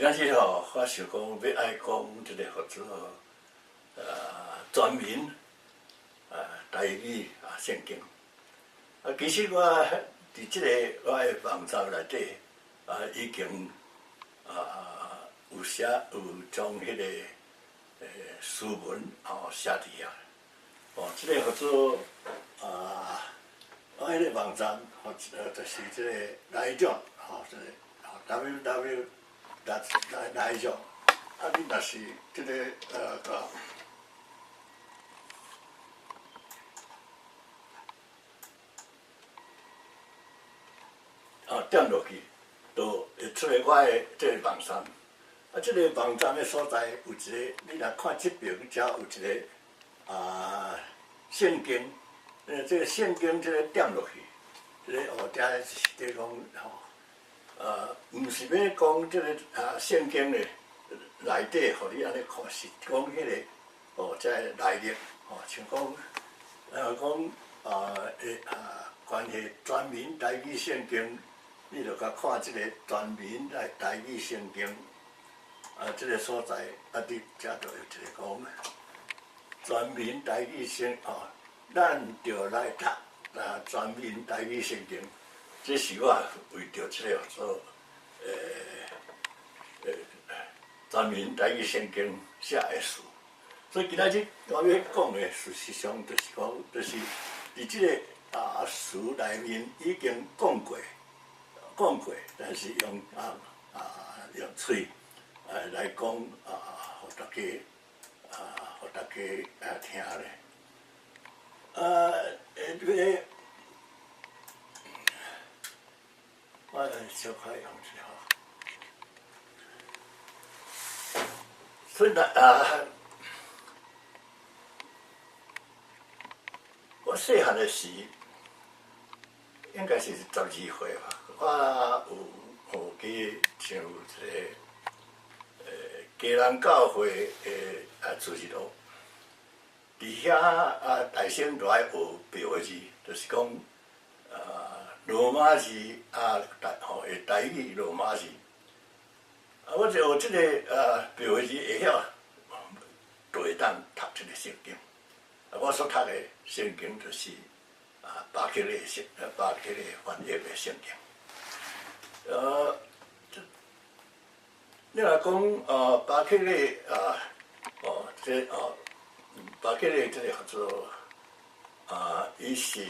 今仔日吼，我想講欲愛講這個號做全民台語聖經。其實我佇這个我的網站內底已經有寫有將彼个書文寫佇遐。這个號做我彼个網站吼，就是這个來種吼，這個 www 來種，你若是這个個。點落去，就會出來我的這个網站。這个網站的所在有一个，你若看這爿，遮有一个聖經，這个聖經這个點落去，這个遮是佇講吼，毋是欲講這个聖經的內底，予你按呢看，是講彼个這个來歷，像講講會關係全民台語聖經。你就共看這个全民來台語聖經，這个所在，佇遮就有一个講全民台語聖咱著來讀全民台語聖經，這是我為著這个做全民台語聖經寫的詞。所以今仔日我欲講的，事實上就是講，就是佇這个詞內面已經講過。講過，但是用用喙來講，予大家予大家聽咧。這个我來小可用一下。所以我細漢的時，應該是12歲吧。我有去上一个基隆教會的主日學，佇遐大聲就愛學白話字，就是講羅馬字台吼的台語羅馬字。我就學這个白話字會曉，就會當讀這个聖經。我所讀的聖經就是巴克禮翻譯的聖經。你若講巴克禮這巴克禮這个叫做伊是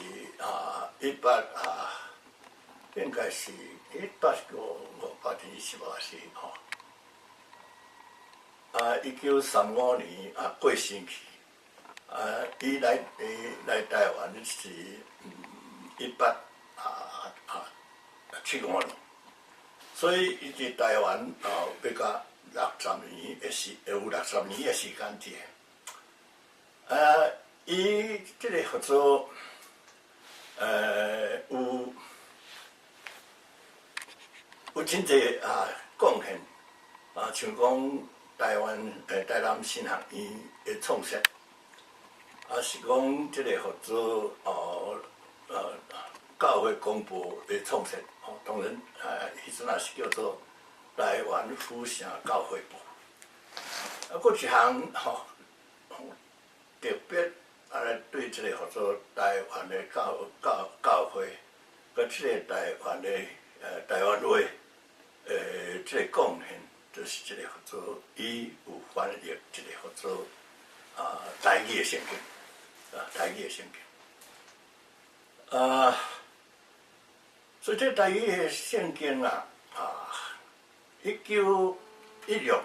一八應該是1858年是無是吼？1935年過身去。伊來台灣是1875年，所以伊佇台灣欲到六十年的時，有六十年的時間佇。伊這个號做有真濟貢獻，像講台灣台南神學院的創設，是講這个號做教會公報的創設，當然彼陣也是叫做台灣府城教會報。閣一項特別來對這个號做台灣的教會，佮這个台灣的台灣話這个貢獻，就是這个號做伊有翻譯這個號做台語的聖經，台語的聖經。所以這台語的聖經啊，1916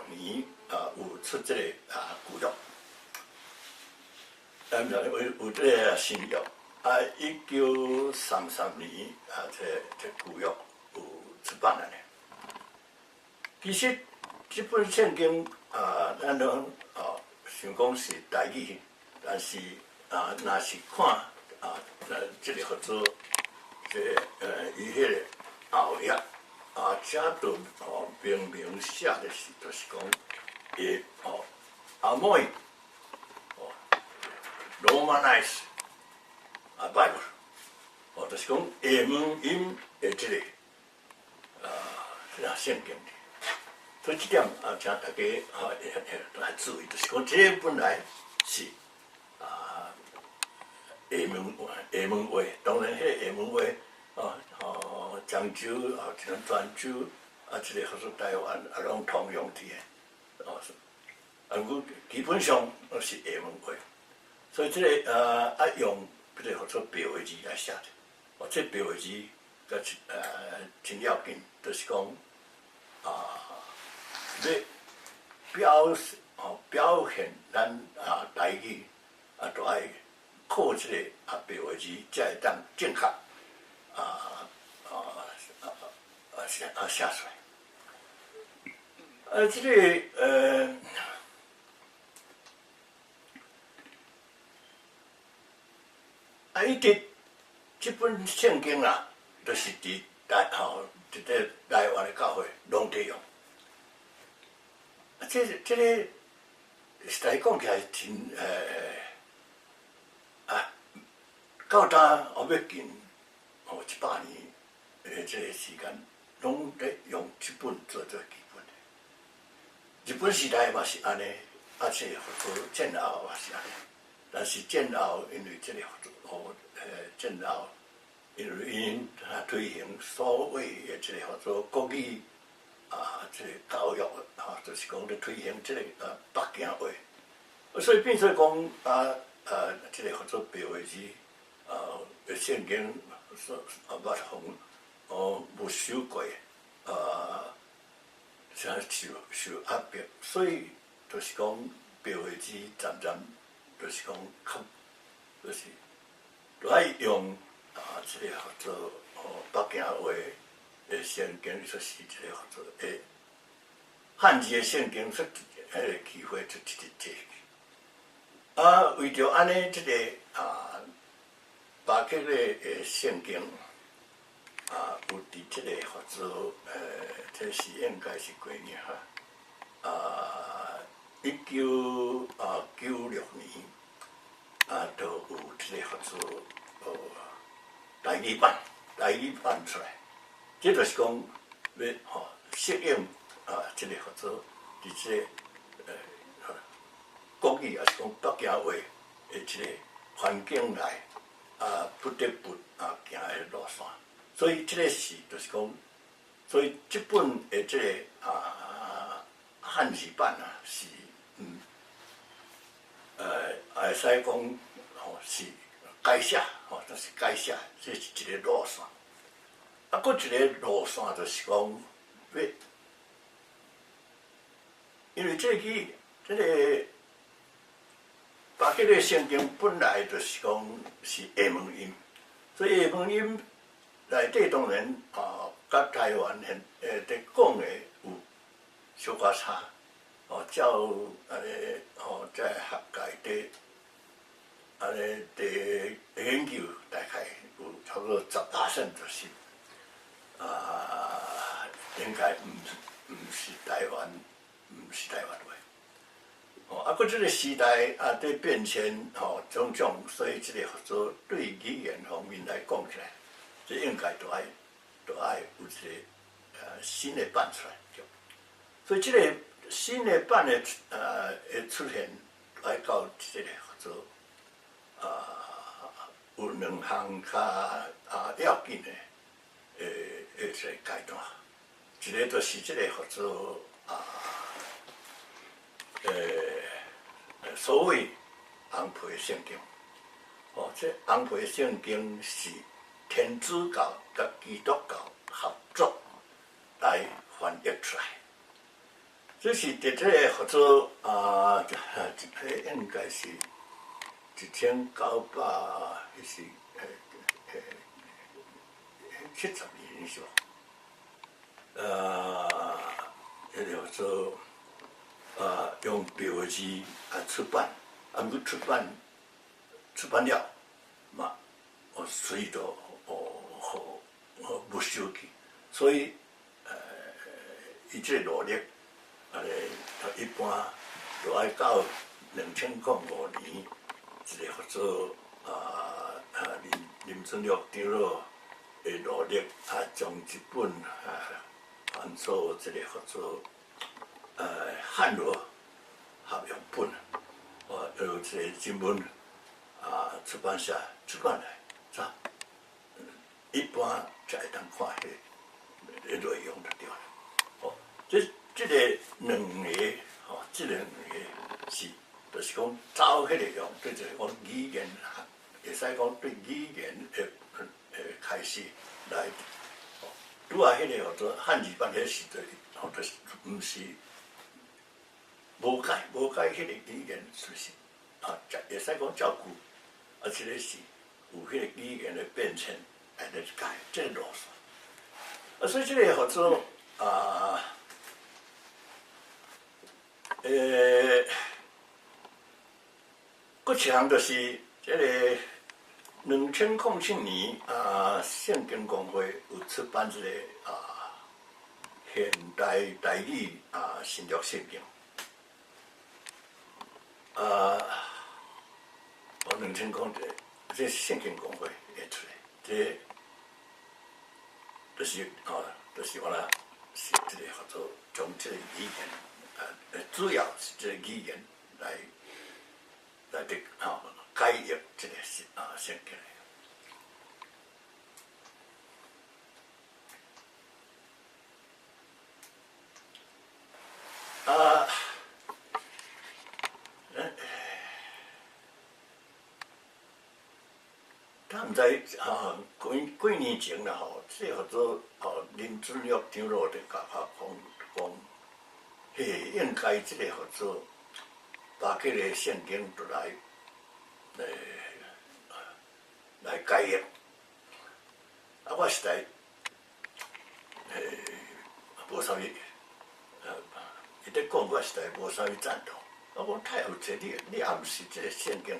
年有出這个舊約，毋是有這个新約。1933年這舊約有出版了。其實這本聖經咱攏想講是台語，但是若是看這个號做這伊彼个後頁遮就明明寫的是，就是講伊Amoy Romanized Bible，就是講下文音的這个聖經。所以這點啊，請大家吼來注意，就是講這個本來是啊廈門話，當然彼個廈門話哦哦，漳州啊，像泉州啊，這個叫做台灣啊，攏通用佇的哦。啊，毋過基本上攏是廈門話，所以這個啊用這個叫做白話字來寫的。哦，這白話字閣真要緊，就是講啊，欲表示吼表現咱啊台語啊，都愛靠這個啊白話字才會當正確啊寫出來。啊，這個啊，伊佇這本聖經啦，就是佇台吼，佇這台灣的教會攏佇用。啊，這個實在講起來真啊，到今後欲近吼100年的這個時間，攏咧用這本做做基本的。日本時代嘛是按呢，啊，這個佛祖戰後嘛是按呢。但是戰後因為這個吼戰後因為𪜶推行所謂的這個叫做國語啊，這個教育啊，就是講咧推行這個啊北京話，所以變做講啊啊，這個叫做白話字啊，聖經所啊捌予哦沒收過啊，啥受壓迫，所以就是講白話字漸漸就是講較就是都愛用啊，這個叫做哦北京話的聖經，說是這個叫做的漢字的聖經，說彼個機會就一直濟。啊，為著按呢，這個啊巴克禮的聖經啊，有佇這個叫做這是應該是幾年哈？啊，1996年啊，就有這個叫做台語版，台語版出來，這就是講欲吼適應啊，這個叫做佇這個國語，抑是講北京話的這個環境內啊，不得不啊行的路線。所以這個是就是講，所以這本的這個啊漢字版啊是會使講吼是改寫吼，就是改寫，這是一個路線。啊，閣一個路線就是講欲，因為這個這個巴克禮聖經本來就是講是廈門音，所以廈門音內底當然啊，佮台灣現佇講的有小可差，哦，照按呢吼，在學界佇按呢佇研究，大概有差不多10%就是啊，應該毋是台灣，毋是台灣話。哦，啊，閣這個時代啊，佇變遷吼，種種，所以這個叫做對語言方面來講起來，這應該都愛有一個新的版出來。所以這個新的版的出現，來到這個叫做啊有兩項較啊要緊的一個階段，一個就是這個叫做啊所謂紅皮聖經，哦，這紅皮聖經是天主教佮基督教合作來翻譯出來。這是佇這個合作啊，這個應該是1900，彼是70年是無？彼個叫做啊，用白話字啊出版，啊，毋過出版了嘛，哦，隨著哦，予沒收去，所以伊這個努力，啊咧，一般就愛到2005年，一個叫做啊林春玉長老的努力，啊，將這本啊翻做這個叫做漢羅合用本，由這個人文出版社出版來，咋一般才會當看彼個內容就對啦。哦，這個兩個吼，這兩個是，就是講照彼個用，對就是講語言，會使講對語言的開始來。哦，拄仔彼個叫做漢字版彼時陣，吼，就是毋是無改無改彼個語言，就是會使講照舊，這個是有彼個語言的變遷來咧改這個路線。所以這個叫做閣一項就是這個2007年聖經公會有出版這個現代台語新約聖經。我兩千空這這聖經公會會出來，這就是就是我啦，是這個叫做將這個語言，主要是這個語言來佇解譯這個是聖經。咱毋知幾幾年前啦吼，這叫做林俊玉長老就共我講講，嘿，應該這個叫做把這個聖經就來解譯。我實在，無啥物，伊咧講我實在無啥物贊同。我講太有這你也毋是這個聖經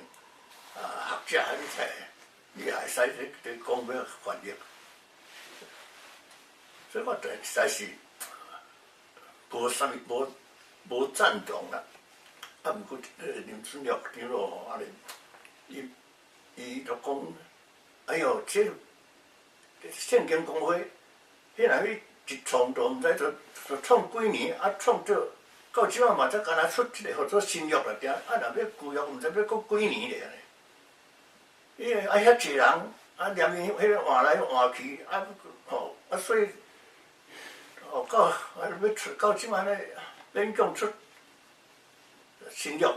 學者，你才你也會使咧講欲翻譯，所以我實在是無啥物無贊同啦。毋過林俊玉長老吼，按呢，伊伊就講，哎喲，這聖經公會，彼若去一創都毋知就創幾年，創做到這擺嘛才干焦出這個號做新約來爾，若欲舊約毋知欲閣幾年咧。伊個遐濟人，連伊彼個換來換去，吼，所以，到欲出到這擺咧，勉強出新約，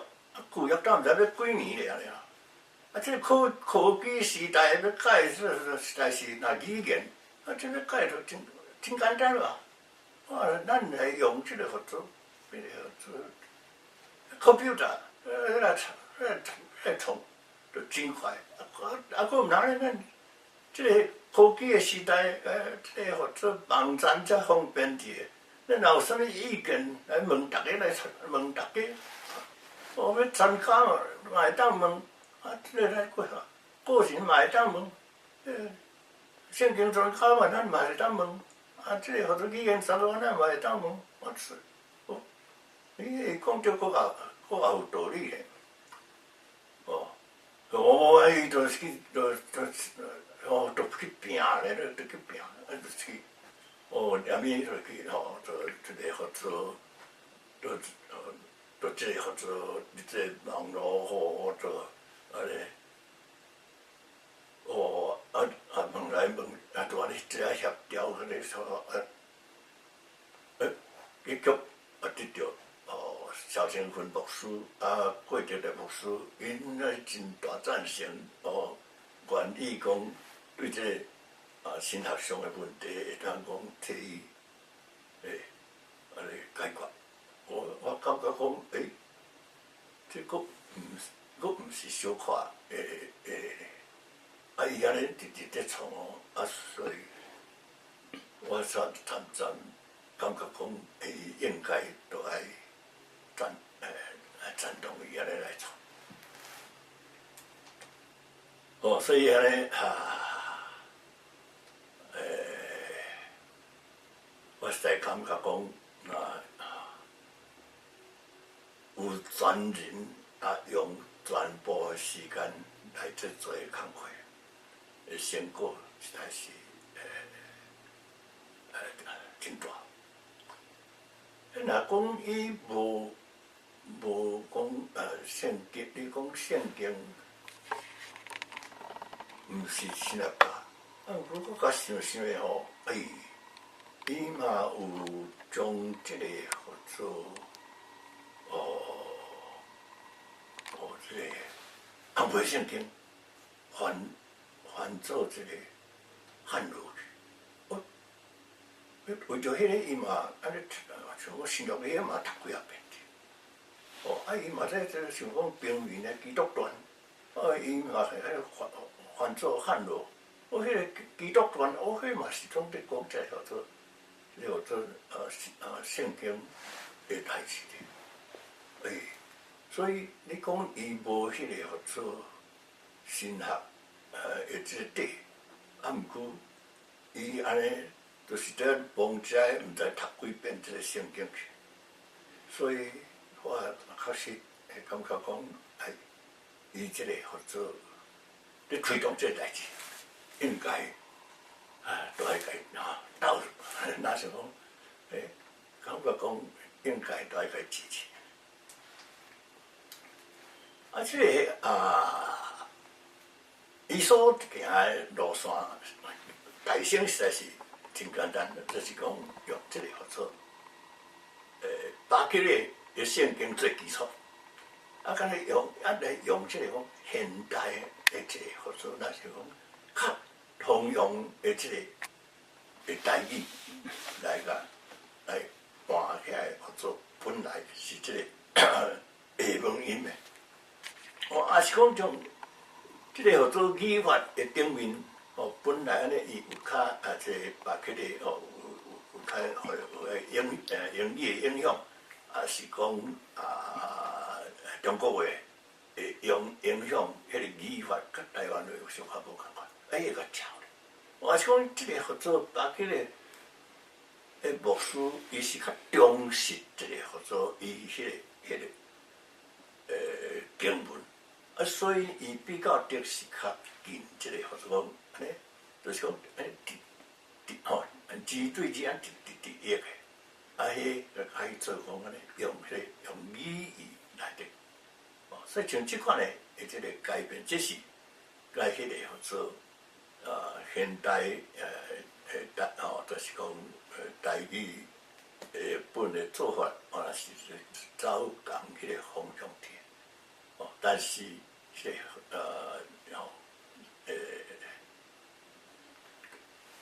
舊約都毋知欲幾年咧啊！這個科技時代欲改，這實在是若語言，這個改就真真簡單嘛。咱來用這個號做，彼個號做 computer，來來來創，就真快。閣毋通咧，咱這個科技的時代，這個號做網站遮方便佇個，咱若有啥物意見來問逐家來問逐家，哦，欲參加嘛，嘛會當問，這個來過個人嘛會當問，聖經專家嘛，咱嘛會當問，這個號做語言專家，咱嘛會當問，我是，哦，伊講這閣也閣也有道理咧，哦。哦，伊就是去，就就哦，就去拚咧，就去拚，就去，哦，連面就去吼，就這個號做，就就這個號做，你這個網路號做，按呢，哦，問來問，就按呢這協調，彼個說，結局得著。蕭清芬牧師郭德的牧師，𪜶咧真大贊成哦，願意講對這個神學上的問題會當講替伊按呢解決。我感覺講，這閣毋閣毋是小可伊按呢直直咧創哦，所以我才漸漸感覺講，伊應該都愛贊同伊按呢來創。哦，所以按呢我實在感覺講，有專人用全部的時間來這做工課，成果實在是真大。若講伊無講聖經，你講聖經毋是神學家，啊，毋過我較想想的吼，哎，伊嘛有將這個叫做這個紅皮聖經翻做這個漢語去，哦，為著彼個伊嘛按呢，像我新約彼嘛讀幾仔遍去，哦，啊伊嘛這像講平民的基督傳，啊伊嘛係彼翻做漢語，哦，彼個基督傳，哦，彼嘛是總佇講這個叫做，這個叫做聖經的代誌的，欸，所以你講伊無彼個叫做神學的這個底，啊毋過伊按呢，就是佇王遮毋知讀幾遍這個聖經去，所以我確實會感覺講，哎，伊這個叫做咧推動這個代誌，應該啊都愛共啊鬥，若是講，欸，感覺講應該都愛共支持。啊，這個啊，伊所行的路線，大省實在是真簡單，就是講用這個叫做，巴克禮的聖經做基礎，啊，敢若用啊來用這個講現代的這個叫做，若是講較通用的這個的台語來共來換起來，叫做本來是這個下文音的。哦，抑是講將這個叫做語法的頂面，哦，本來按呢伊有較啊，這個巴克禮哦，有較英語的影響，抑是講啊中國話的影響，彼個語法佮台灣話有小可無仝款，哎，會較巧咧。抑是講這個叫做巴克禮的牧師，伊是較忠實這個叫做伊彼個經文。啊，所以伊比較的是較近這個，或者講按呢，就是講按呢直直吼，字對字按直直直譯的，啊，彼就開始做講按呢，用彼個用語義來的，哦，所以像這款的這個改變，這是共彼個叫做現代台吼，就是講台語的本的做法，原來是走仝彼個方向去。哦，但是這個吼，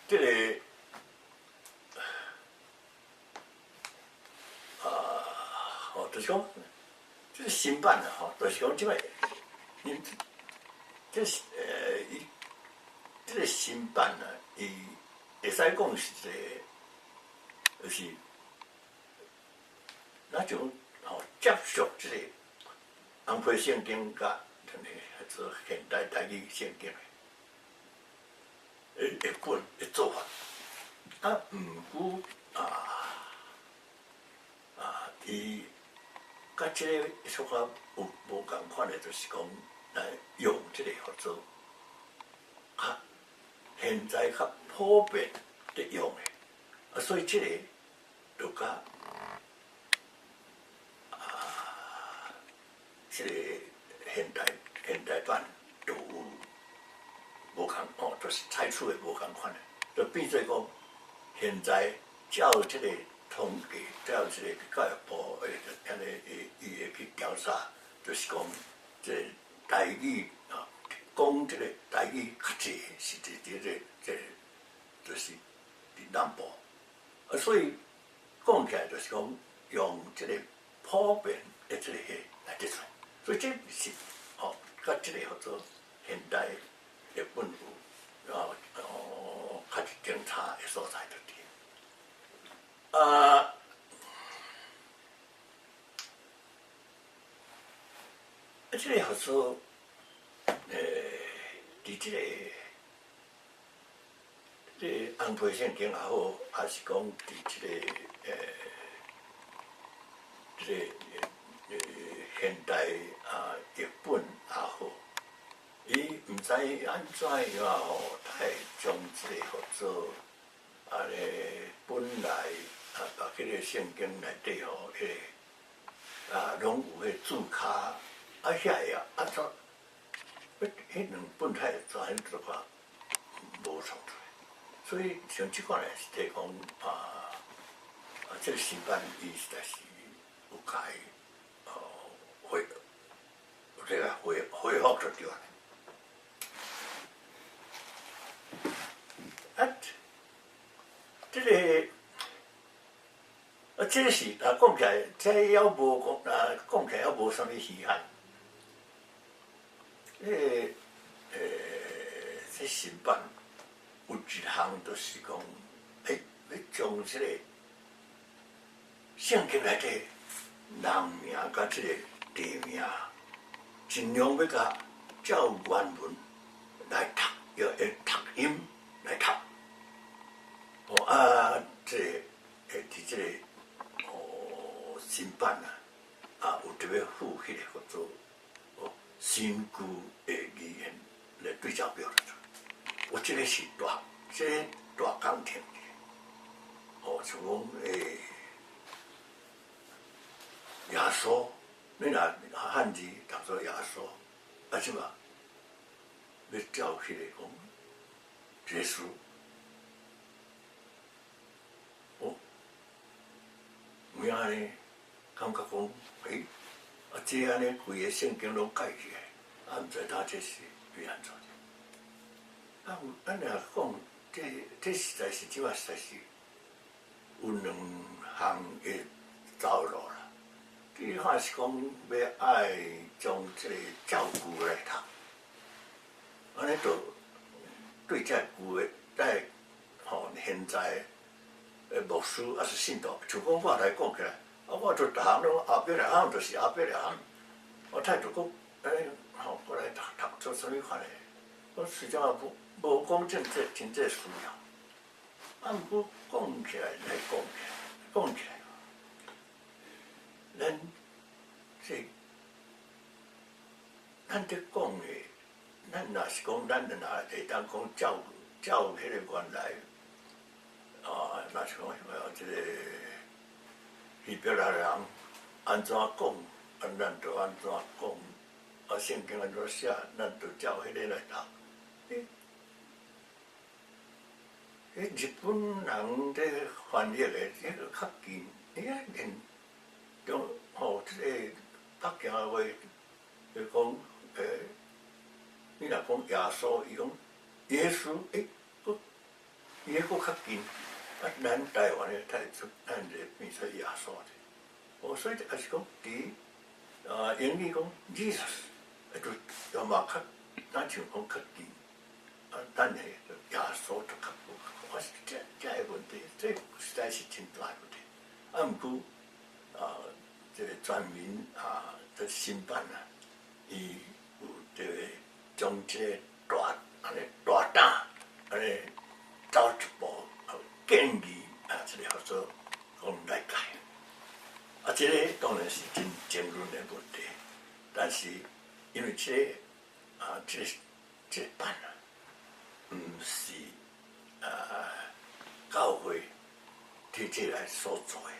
這個啊，吼，就是講這個新版啊，吼，就是講這擺，恁這是伊這個新版啊，伊會使講是一個，就是那種吼接觸這個紅皮聖經佮做現代台語聖經的譯本的做法，啊，毋過伊佮這個小可有無仝款的，就是講來用這個叫做較現在較普遍佇用的，啊，所以這個就佮這個現代版就有無仝哦，就是採取的無仝款的，就變做講現在照這個統計，照這個教育部的按呢，伊會去調查，就是講這個台語啊，講這個台語較濟是佇這個，就是佇南部，啊，所以講起來就是講用這個普遍的這個來佇做。所以這是吼，佮這個叫做現代的本有啊哦，較一種差的所在就對。啊，這個叫做佇這個紅皮聖經也好，抑是講佇這個現代啊譯本也好，伊毋知按怎樣吼，才會將這個叫做按呢本來啊啊，把彼个聖經內底吼，彼个啊，攏有彼注跤，啊，遐個啊，怎，彼兩本太怎樣做法無創出來，所以像這款咧是提講啊，啊，這個新版伊實在是有共伊哦恢，這個恢復就對啦。啊，這個啊，這個是啊，講起來，這猶無講啊，講起來猶無啥物稀罕。這個這新版有一項就是講，欸，欲將這個聖經內底人名佮這個地名，盡量欲共照原文來讀，要會讀音來讀。哦啊，這個會佇這個哦新版啊，啊有特別附彼個叫做哦新舊的語言來對照表來做。我這個是大，這個大工程。哦，像講欸，耶穌，你若漢字讀做耶穌，啊這馬欲照彼個講耶穌。哦，有影呢，感覺講，欸，啊，這按呢規个聖經攏改起來，啊，毋知影這是欲按怎？啊，咱若講，這實在是這馬實在是有兩項的走路啦。第一項是講欲愛將這個照舊來讀，按呢就對這舊的在吼現在的牧師抑是信徒，像講我來講起來，啊，我就逐項攏亞伯拉罕就是亞伯拉罕，我態度閣按呢吼閣來讀讀做啥物款的？我實在無無講真濟真濟需要。啊，毋過講起來來講起來，講起來，咱這咱佇講的，咱若是講咱若會當講照照彼個原來，啊，若是講這個希伯來人按怎講，啊，咱就按怎講，啊，聖經按怎寫，咱就照彼個來讀。欸，日本人咧翻譯的，這個較近，你看連中吼這個北京話，就講欸，你若講耶穌，伊講耶穌，欸，閣伊彼閣較近，啊，咱台灣的太出，咱就變做耶穌者。哦，所以抑是講佇啊英語講 Jesus，啊，就嘛較，咱像講較近。啊，咱的耶穌就較無，我是這這个問題，這實在是真大問題。啊，毋過啊，這個全民啊，這新版啊，伊有這個將這個大按呢大膽按呢走一步建議啊，這個叫做講來改。啊，這個當然是真爭論的問題，但是因為這個啊，這個這個版啊，毋是啊，教會體制來所做的，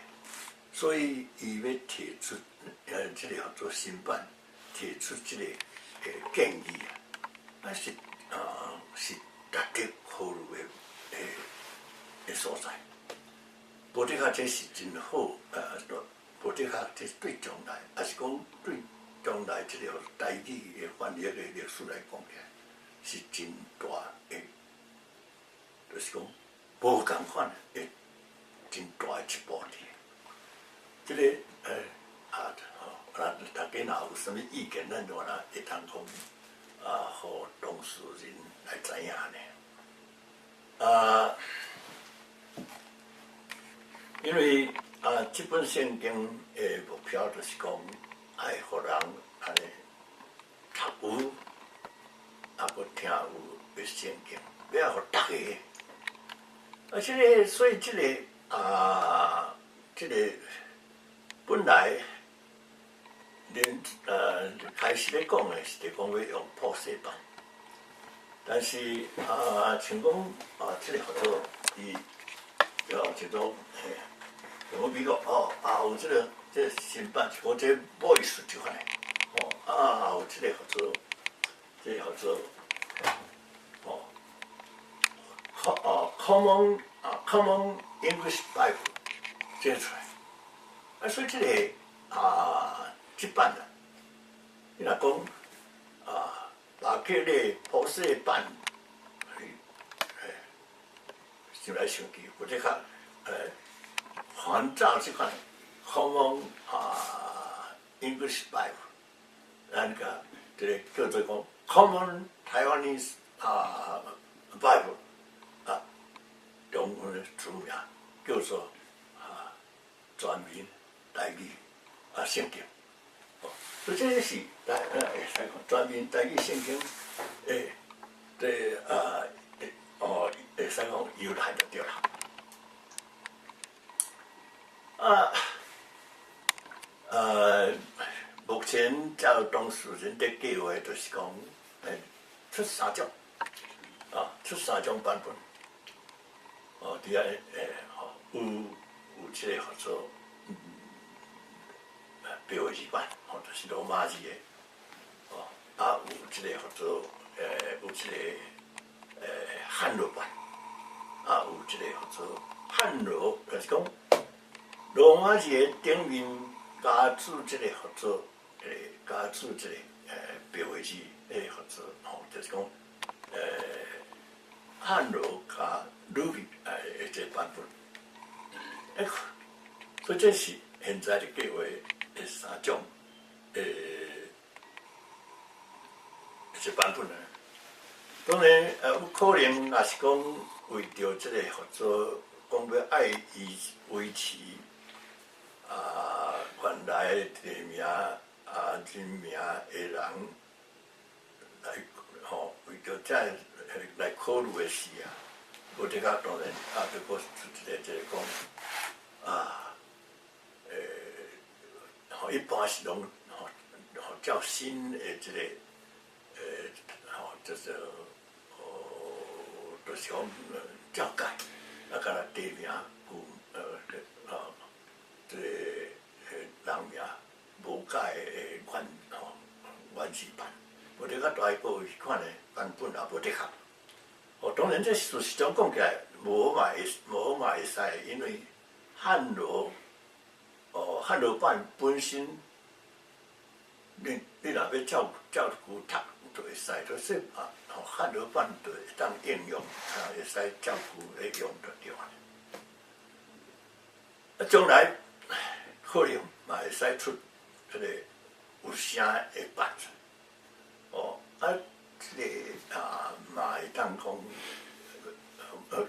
所以伊欲提出這個叫做新版提出這個建議啊，啊是啊是值得考慮的的所在。無的確這是真好，無的確這對將來，抑是講對將來這個台語的翻譯的歷史來講起來，是真大的，就是講無仝款的真大的一步佇。這個啊吼，啊大家若有啥物意見，咱就若會當講啊，予當事人來知影呢。啊，因為啊，這本聖經的目標就是講，愛予人按呢讀有，啊，閣聽有的聖經，欲愛予逐个。啊，這個所以這個啊，這個本來連開始咧講的是佇講欲用破碎版，但是啊，像講啊，這個叫做伊，叫做嘿，像美國哦，啊有這個新版是講這 Voice 這款的，哦，啊有這個叫做，這個叫做，哦，Common 啊 Common English Bible 這個出來，啊所以這個啊這版啊，你若講啊，巴克禮博士的版，想來想去，或者較翻照這款 Common 啊 English Bible，咱個這個叫做講 Common Taiwanese 啊 Bible 啊，中文的書名叫做啊全民台語啊聖經，哦，所以這個是來會使講全民台語聖經的這啊哦會使講由來就對啦。啊，目前照當事人的計劃，就是講，出三種，啊，出三種版本。哦，佇遐吼，有這個叫做白話字版，吼，就是羅馬字的，哦，啊，有這個叫做有這個漢羅版，啊，有這個叫做漢羅，就是講羅馬字的頂面加注這個叫做加注這個白話字的叫做吼，就是講漢羅加魯比這個版本。所以這是現在的計劃的三種這版本啊。當然，有可能若是講為著這個合作，講欲愛伊維持啊原來地名啊人名的人來吼，為著這來考慮的事啊，無這個當然啊，就閣出一個這個講啊，吼，一般是攏吼吼照新的這個吼，就是哦，就是講照改，啊，敢若地名舊啊，這個人名無改的原吼原始版，無這較大個有彼款的版本也無的確。哦，當然這事實上講起來，無嘛會使，因為漢羅哦漢羅版本身，你若欲照舊讀就會使，就是啊，吼漢羅版就會當應用，啊會使照舊來用就對啊。啊，將來可能嘛會使出這個有聲的版，哦，啊，這個啊嘛會當講，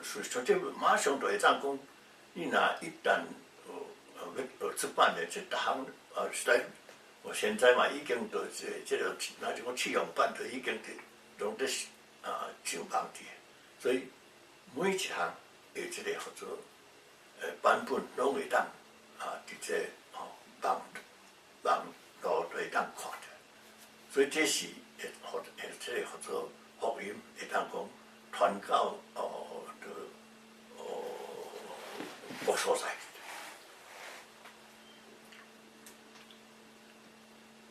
實際馬上就會當講，你若一旦欲出版的這逐項啊，實在，我現在嘛已經就這個，若就講試用版就已經佇攏佇啊上網佇，所以每一項的這個合作版本攏會當啊佇這吼網路會當看著，所以這是會予這個合作福音會當講傳到哦，就哦各所在。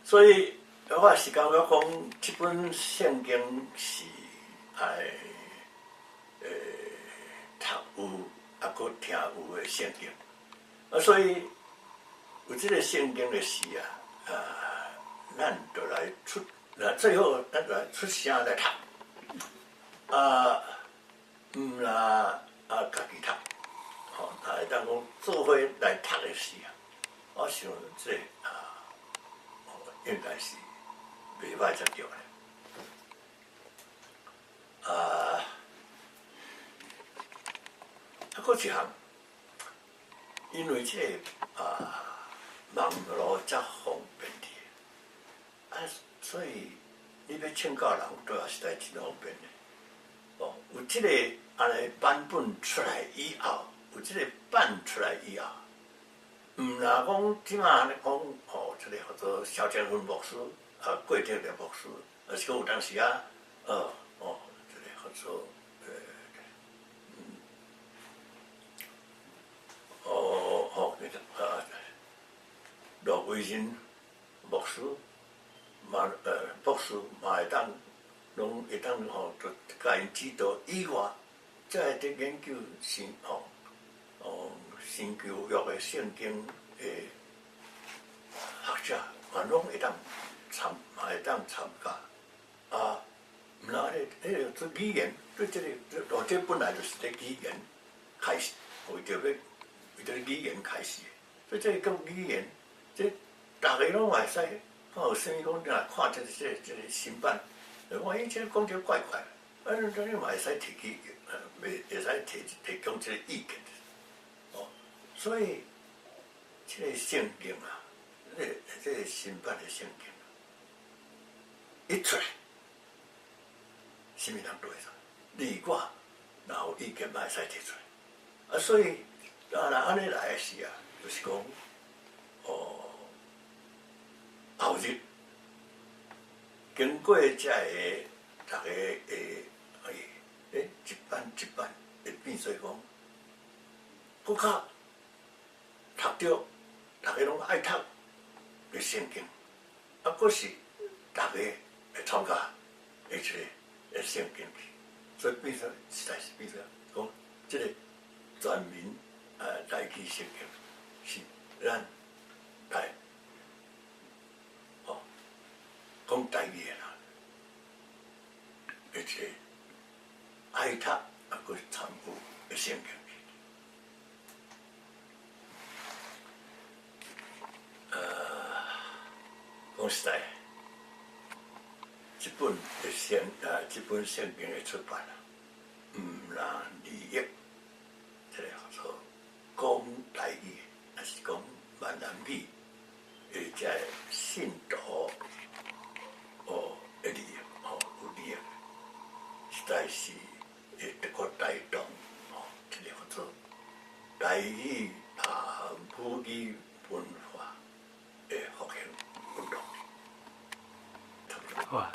所以我是感覺講，這本聖經是愛讀有啊，閣聽有的聖經。啊，所以有這個聖經的時啊，啊，咱就來出，那最好咱就來出聲來讀。啊，毋若啊，家己讀，吼，若會當講做伙來讀的時啊，我想這啊，應該是袂歹才對咧。啊，啊，閣一項，因為這個啊網路遮方便佇，啊，所以你欲請教人，對也實在真方便的。哦，有這個按呢版本出來以後，有這個版出來以後，毋若講這馬按呢講，吼，這個叫做蕭建芬牧師，啊，郭德立牧師，啊是講有當時啊，哦，這個叫做，哦，吼，委任牧師嘛，博士嘛會當，攏會當吼，就共𪜶指導以外，遮個佇研究新吼，哦，新舊約的聖經的學者，嘛攏會當參，嘛會當參加。啊，毋若彼個做語言，對這個，哦，這本來就是咧語言開始，為著語言開始，所以這個講語言，這逐家攏會使看有啥物講，你若看這個新版，我伊這講這怪怪，啊，你嘛會使提起，袂會使提供這個意見，哦，所以這個聖經啊，這個新版的聖經，一出來，啥物人都會使，你我若有意見嘛會使提出來，啊，所以啊，若按呢來的時啊，就是講，哦，後日經過遮个逐家的一版一版會變做講，閣較讀著，逐家攏愛讀的聖經，啊，閣是逐家會參加的一個聖經去，所以變做實在是變做講，這個全民台語聖經是咱來哦講台語的人，而且愛讀啊，閣參與的聖經。講實在，這本聖經的出版啊，毋但利益，這個叫做講台語，抑是講閩南語的這个信徒哦的利益，哦有利益，實在是會得閣帶動哦，這個叫做台語啊母語文化的復興運動。哇！